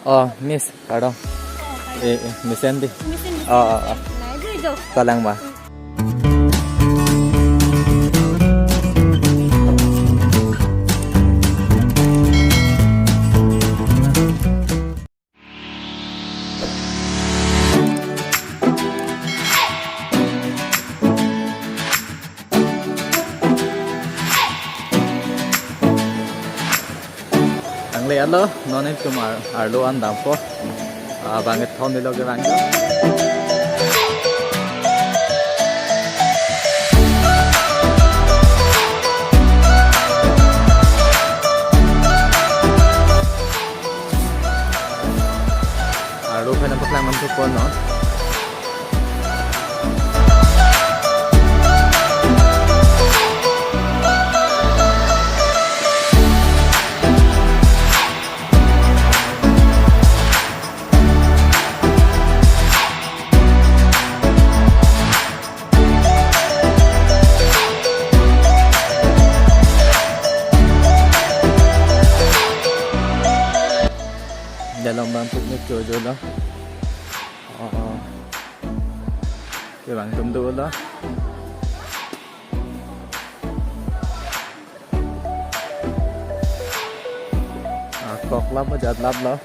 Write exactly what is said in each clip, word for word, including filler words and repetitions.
Oh, Miss, kardom. Eh, eh, Miss Andy. Miss Andy. Oh, oh, oh. Nai, dui do. Kalang ma. Nangle alo, non nelitum ar-, arlo an dampo. Ah, bang kethom nilo kevang. Arlo pen nangpaklang nangthupo non. Dalam bang picnic jojo lo. Oh, oh. Kevang atum dolo. Ah, kok lap, ajat lap lo.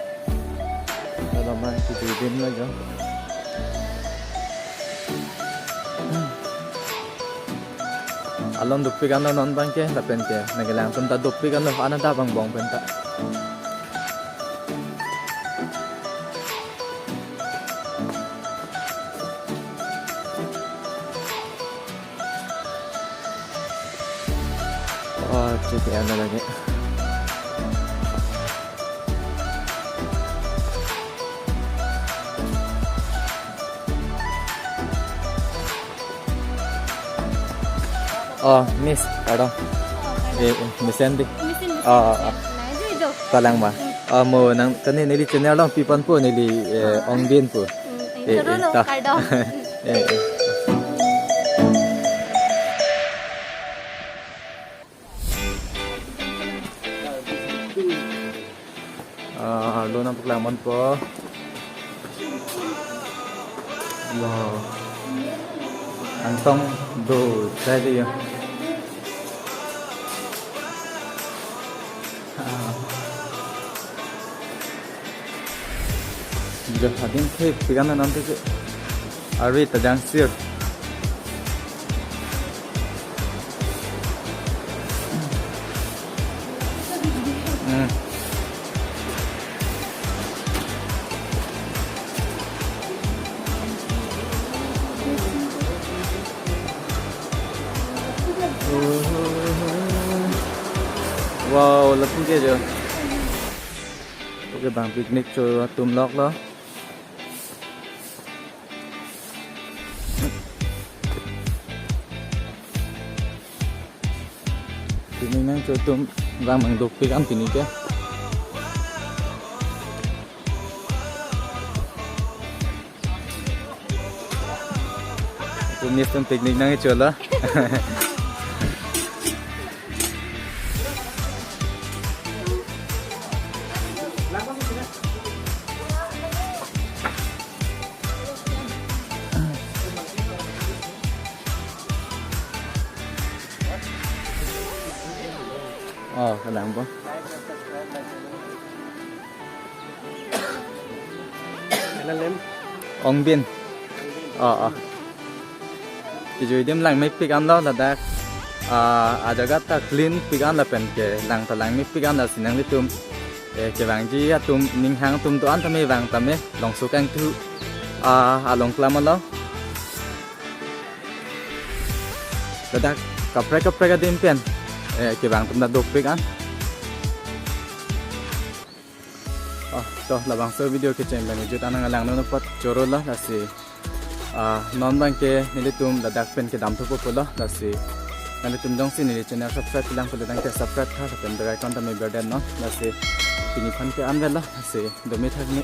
Dalam bang kejui adim lo jo. Alon dopik anlo non bangke, lapen ke nangkelang atum ta dopik anlo, anat ta bang bong penta. Oh, cek ya ada lagi. Oh, Miss, kardom. Eh, eh, Miss Andy. Miss Andy. Oh, oh, oh. Nai, dui do. Kalang ma. Oh, mo nang kani neli channel along piponpo neli, eh, Ong Bin pu. Hmm, eh, eh, kardom, ta. Kardom. Eh, eh. Ah, arlo nangpaklang ponpo. Wow. Kangtong do, sai di ya. Ah. Jok hadin ke pigan nanti ke. Ari tajang sir. Hmm. Wow, latum ke jo. Oke bang, picnic cho atum lok lo. Pini nangcho atum bang bang dopik an pini ke. Atum ni atum picnic nangcho lo. Oh, kalang po. Ong Bin. Oh, oh. Kejui adim langmepik anlo ladak. Ah, ajaga ta clean pik an lapen ke lang ta langmepik an, lasi nanglitum, eh, kevangji atum ninghang atum do-an tame vang tame, longso kangthu, ah, along klam alo. Ladak kaprek kaprek adim pen, eh, kevang atum ta dopik an. Oh, to labangso video kecheng pen kejut an nanglang non apot choro lo, lasi, ah, non bangke nelitum ladak pen kedam thupo pulo, lasi nanglitum jongsi neli channel subscribe lang pulo tangte subscribe tha lapen bell icon tame ber det non, lasi pini aphan ke an velo, lasi domi thak ni.